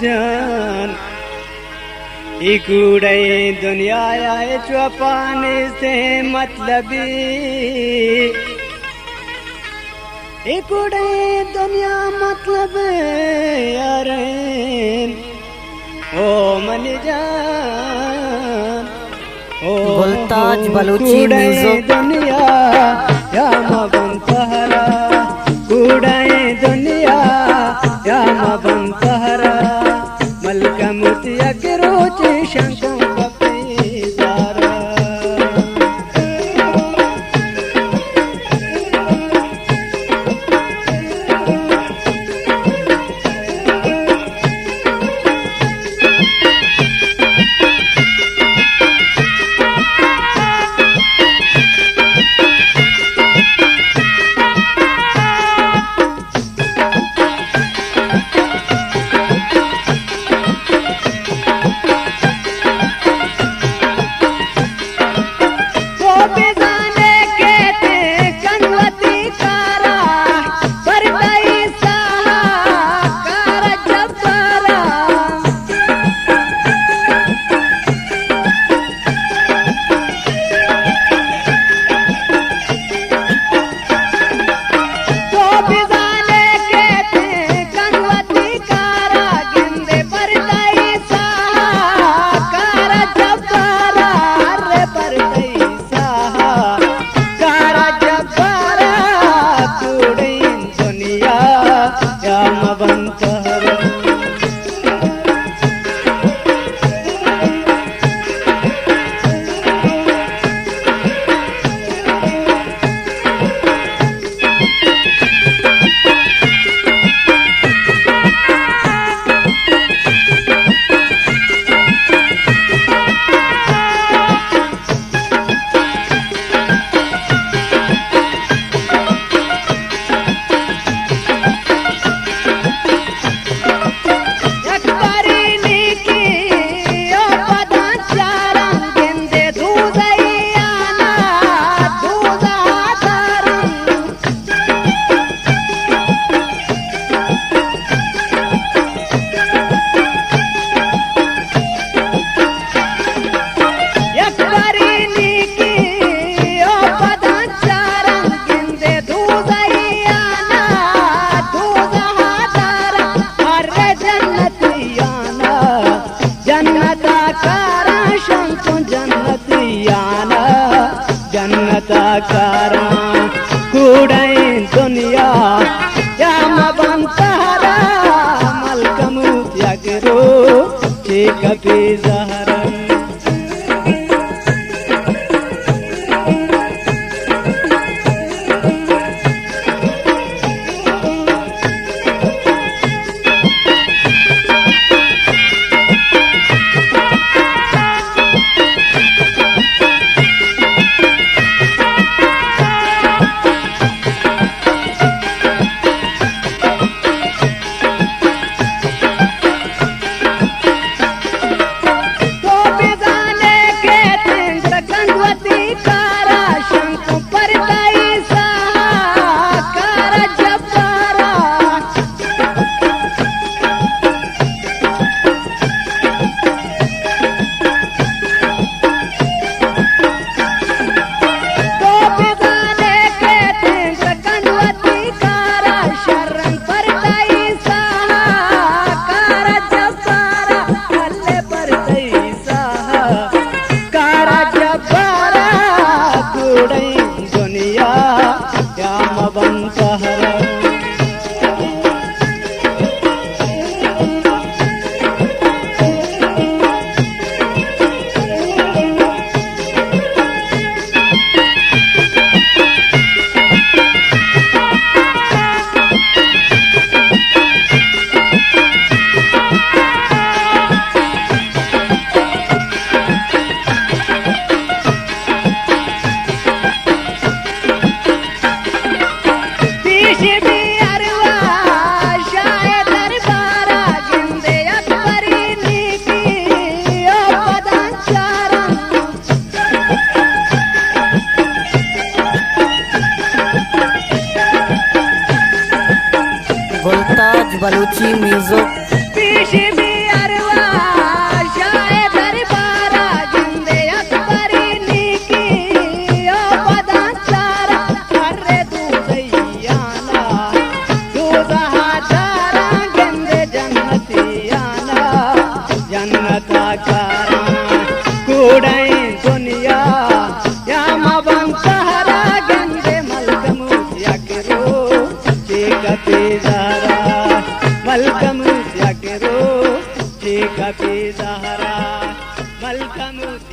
جان، اے کوڑئیں دنیا ءَ ہچ وپا نیستیں مطلبی، اے کوڑئیں دنیا مطلب یارین، او منی جان۔ گلتاج بلوچی میوزک۔ دنیا یا مبن تہرا، کوڑئیں دنیا یا مبن تہرا، ملکموت یک روچے شنکم بپی زارا۔ تو بزانے کہ تیں کن وتی کارا، پر تئی ساہا کار جبارا۔ تو بزانے کہ تیں کن وتی کارا، گندے پر تئی ساہا کار جبارا، ارے پر تئی ساہا کار جبارا، کوڑیں دنیا یا مبن تہرا۔ یک باری نیکی او پداں چاراں، گندے دوزہیانا دوزہ داراں۔ یک باری نیکی او پداں چاراں، گندے دوزہیانا دوزہ داراں، ہر جنتیانا جنتا کاراں، شنکوں جنتیانا جنتا کاراں۔ کوڑئیں دنیا یا مبن تہرا، ملکموت یک روچے کپی زہرا۔ تو بزانے کہ تیں سکنگ وتی کارا، شنکوں پر تئی ساہا کار جبارا۔ تو بزانے کہ تیں سکنگ وتی کارا، شریں پر تئی ساہا کار جبارا، ہلے پر تئی ساہا کار جبارا، کوڑئیں دنیا یا مبن تہرا۔ پیش بی ارواہ شاہ دربارا، گندے اکبری نیکی او پداں چاراں۔ گلتاج بلوچی میوزک۔ پیش بی جنت ءَ کاراں کوڑیں دنیا یا مبن سہرا گندے، ملکموت یک روچے کپی زہرا، ملکموت یک روچے کپی زہرا، ملکموت